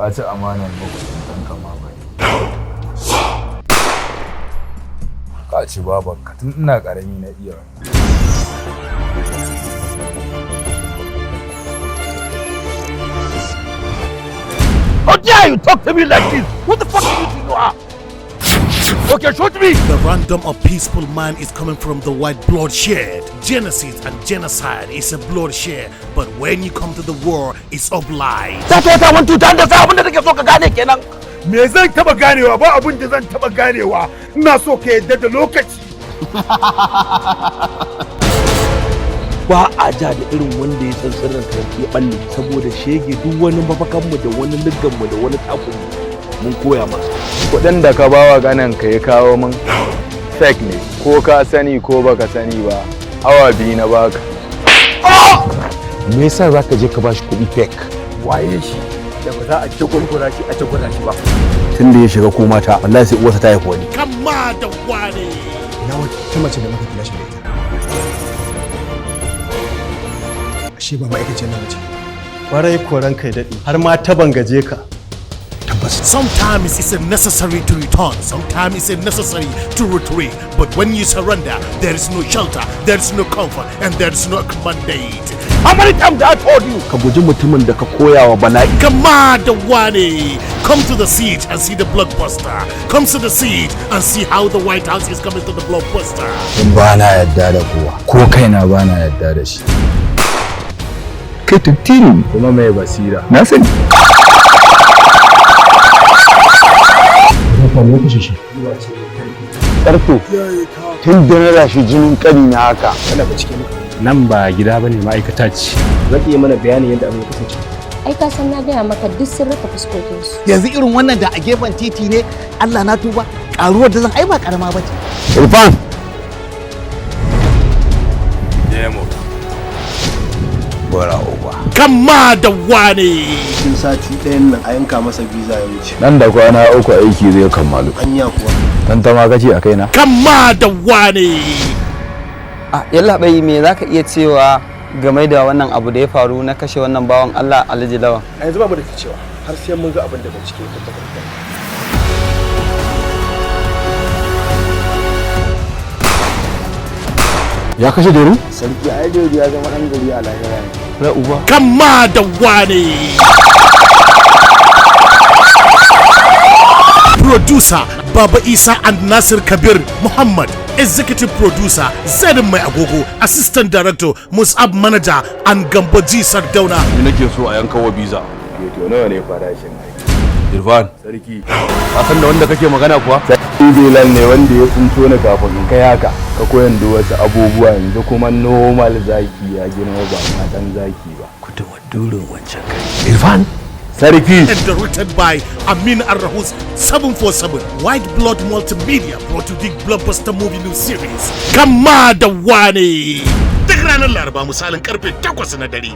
Ka ci amanar makusantan ka ma bai. Ka ci babanka tun ina karami na iya wannan. How dare you talk to me like this? Who the fuck do you think you are? Okay, shoot me! The random of peaceful man is coming from the white bloodshed. Genesis and genocide is a bloodshed, but when you come to the war, it's obliged. That's what I want you to understand. Abin da nake so ka gane kenan. Me zan taba ganewa? Ba abin da zan taba ganewa. Ina so ka yadda da lokaci. Ba a ja da irin wanda ya san sirrin ka ya balle saboda shege. Duk wani mafakan mu da wani liggan mu da wani takun mu mun koya masa. Kuɗin da ka bawa ganin ka ya kawo min fake ne, ko ka sani ko baka sani ba, awa 2 na baka. Me yasa zaka je ka bashi kuɗi fake? Waye shi da ba za a ci gurgura shi a ci gura shi ba? Tun da ya shiga ko mata, wallahi sai uwarsa ta haifi wani. Kama da Wane. Na wata mace da muka kira shi da ita, ashe ba ma'aikaciyar nan bace. Kwarai koran kai daɗi, har ma ta bangaje ka. Tabbas. Sometimes it's necessary to return, sometimes it's necessary to retreat. But when you surrender, there is no shelter, there is no comfort, and there is no mandate. How many times I told you? Ka guji mutumin da ka koya wa bala'i. Kama da Wane. Come to the siege and see the blockbuster. Come to the siege and see how the White House is coming to the blockbuster. Ba na yadda da kowa, ko kaina ba na yadda da shi. Kai tuttini. Kuma mai basira. Na sani. Ne kashe shi? Karto tun da na rashi jinin kani na haka. Ana bincike maka. Nan ba gida bane, ma'aikata ce. Zaki yi mana bayanin yadda abin ya kasance? Ai ka san na gaya maka, duk sun rufe fuskokinsu. Yanzu irin wannan da a gefen titi ne, Allah na tuba, karuwar da zan ai ba karama ba ce. Irfan. Demo. Bora uba. Kama da Wane. Cikin sati ɗayan nan a yanka masa visa ya wuce. Nan da kwana 3 aiki zai kammalu. Anya kuwa? Tantama kace a kaina. Kama da Wane. A yallaɓai, me za ka iya cewa game da wannan abu da ya faru na kashe wannan bawan Allah, Alhaji Lawan? A yanzu ba mu da ta cewa har sai mun ga abin da bincike ya tabbatar. Ya kashe Deru? Sarki, ai Deru ya zama ɗan gari a lahira ne. Na uba. Kama da Wane. Producer Baba Isa and Nasir Kabir Muhammad. Executive Producer Zarin Mai Agogo. Assistant Director Musab Manager and Gambo G Sardauna. Ni nake so a yanka wa biza. To, nawa ne farashin aiki? Irfan, Sarki. Ka san da wanda kake magana kuwa? Sarki Bilal ne wanda ya tsinto ni kafin in kai haka. Ka koyan da wasu abubuwa, yanzu kuma normal zaki ya girma, ba ma dan zaki ba. Kutumar durin wancan kai. Irfan. Sarki. And directed by Amin Arahus 747. White Blood Multimedia brought to the blockbuster movie new series. Kama da Wane. Duk ranar Laraba misalin karfe 8 na dare.